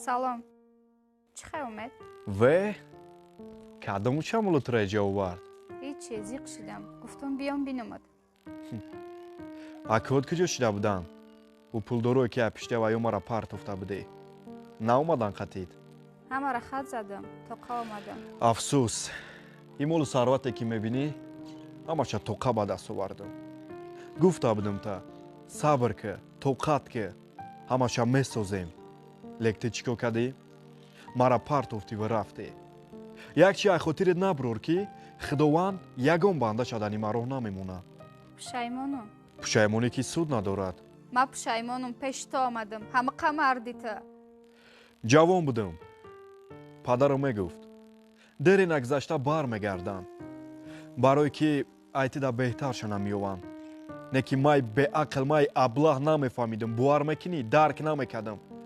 Салом, чӣ хел, Умед? Ве, кадому чамулу тура иҷа овард? Ҳичи, зиқ шидам, гуфтум, биём бинамад. Акод куҷо шида буданд? Ӯ пулдорое, ки апишта ва ё мара партофта будӣ, наомадан қатид? Ҳамара хат задам, тоқа омадам. Афсӯс, ин молу сарвате, ки мебинӣ, ҳамаша тоқа ба даст овардам. Гуфта будам та, сабр ки, тоқат ки, ҳамаша месозем. Лек ту чӣ кор кардӣ? Мара партофтӣ ва рафтӣ. Як чи ай хотирет набурор, ки Худованд ягон бандаша дар нимароҳ намемонад. Пушаймонум. Пушаймонӣ ки суд надорад. Ман пушаймонум, пеши ту омадам, ҳамақа марди ту. Ҷавон будам, падарам мегуфт, дере нагузашта бармегардам, барое ки айтида беҳтарша намеёванд. Не ки май беақл, май аблаҳ намефаҳмидам, бовар мекунӣ, дарк намекардам.